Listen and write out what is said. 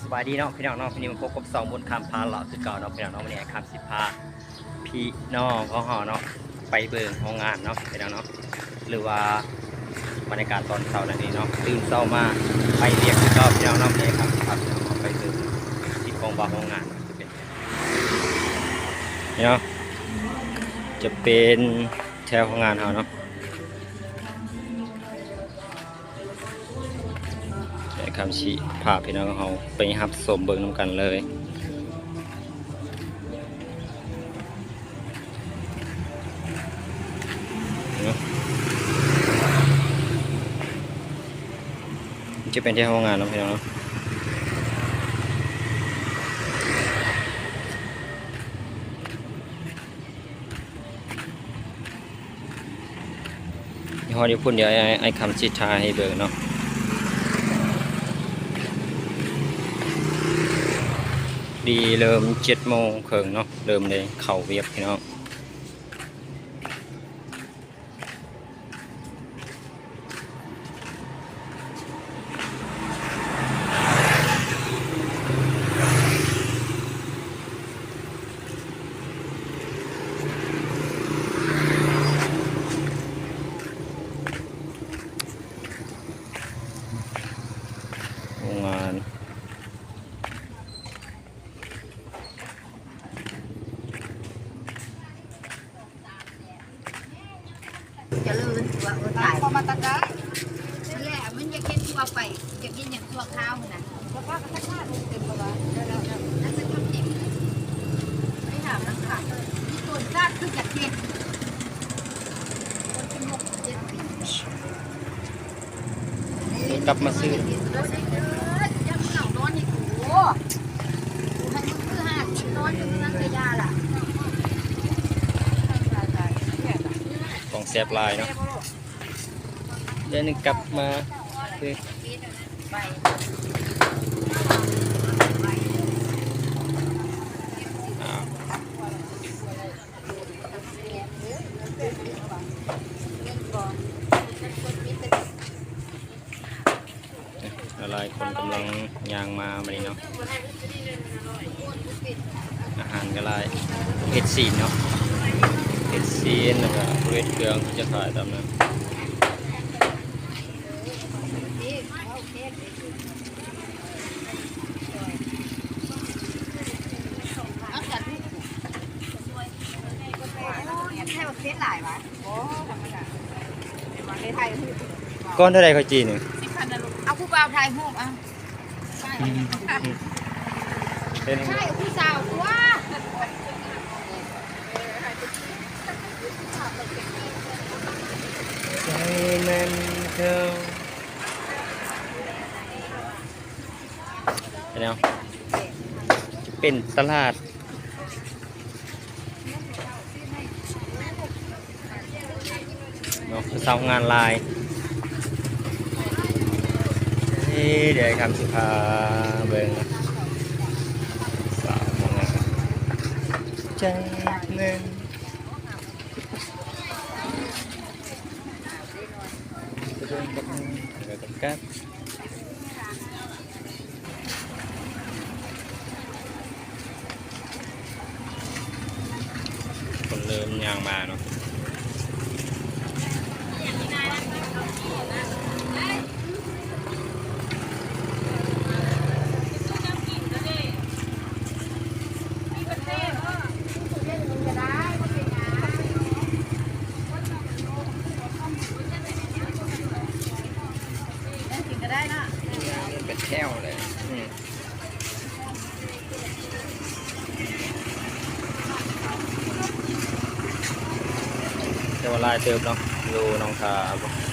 ສະບາຍດີເນາະພີ່ນ້ອງເນາະ, ມື້ນີ້ມາພົບກັບຊ່ອງບຸນຄຳພາເລາະຄືເກົ່າເນາະພີ່ນ້ອງເນາະ. ມື້ນີ້ອ້າຍຄຳຊິພາພີ່ນ້ອງຂອງເຮົາເນາະ ໄປເບິ່ງໂຮງງານເນາະພີ່ນ້ອງເນາະ ຫຼືວ່າບັນຍາກາດຕອນເຊົ້ານັ້ນເອງເນາະ. ຕື່ນເຊົ້າມາໄປວຽກຄືເກົ່າພີ່ນ້ອງເນາະ. ມື້ນີ້ອ້າຍຄຳຊິພາພີ່ນ້ອງເຮົາໄປເບິ່ງທີ່ກອງວ່າໂຮງງານເນາະ ຈະເປັນນີ້ເນາະ ຈະເປັນແຖວໂຮງງານເຮົາເນາະ. ແລ້ວຄຳຊິພາພີ່ນ້ອງເຮົາໄປຮັບຊົມເບິ່ງນຳກັນເລີຍ. ຈະເປັນທີ່ໂຮງງານເນາະພີ່ນ້ອງເນາະ. ຮອດຢູ່ພຸ້ນ ດຽວອ້າຍຄຳຊິຖ່າຍໃຫ້ເບິ່ງເນາະ. ດີເລີ່ມເຈັດໂມງເຄິ່ງເນາະ ເລີ່ມໄດ້ເຂົ້າວຽກພີ່ນ້ອງ. ໂຮງງານ ຈະເລີນຕົວ ໂອ້ ຕາຍ ເຂົ້າມາຕັດໄດ້ ນັ້ນແຫຼະ ມັນຢາກເຮັດທົ່ວໄປ ຢາກເຮັດຫຍັງຊົ່ວຄາວຫັ້ນນະ. ແລ້ວກໍທັກທາຍເຕັມ ເພາະວ່າ ນັ້ນເປັນຄວາມຈິງ ໄປຖາມນຳຂ້າ ມີຕົນຊາດຄືຢາກເຮັດ ຄົນເປັນຫົກເຈັດປີ ກັບມາຊື້ ຂອງແຊບຫຼາຍເນາະ. ດຽວນີ້ກັບມາ ຫຼາຍໆຄົນກຳລັງຍ່າງມາມື້ນີ້ເນາະ. ອາຫານກໍຫຼາຍ ເຮັດຊີ້ນເນາະ ເຮັດຊີ້ນ ແລ້ວກໍເຮັດເຄື່ອງທີ່ຈະຂາຍຕາມນັ້ນ. ກ້ອນເທົ່າໃດເຂົ້າຈີ່ນີ້? ສິບພັນນະລູກ ເອົາຜູ້ບ່າວຖ່າຍຮູບ ເອົາ ເປັນ ໃຊ່ ຜູ້ສາວຕົວະ ໃຈແມ່ນເກີລ. ເປັນແນວ ຈະເປັນຕະຫຼາດເນາະ ຊາວງານຫຼາຍ. ເອີ ດຽວອ້າຍຄຳຊິພາເບິ່ງສາວງານ ໃຈແມ່ນ ໄປເບິ່ງກັບ ໄປເບິ່ງກັບ ຄົນເລີ່ມຍ່າງມາເນາະ. ກິນກໍໄດ້ເນາະ ເປັນແຖວເລີຍ. ອືມ ແຕ່ວ່າຫຼາຍເຕີບເນາະ ຢູ່ໜອງຄາ.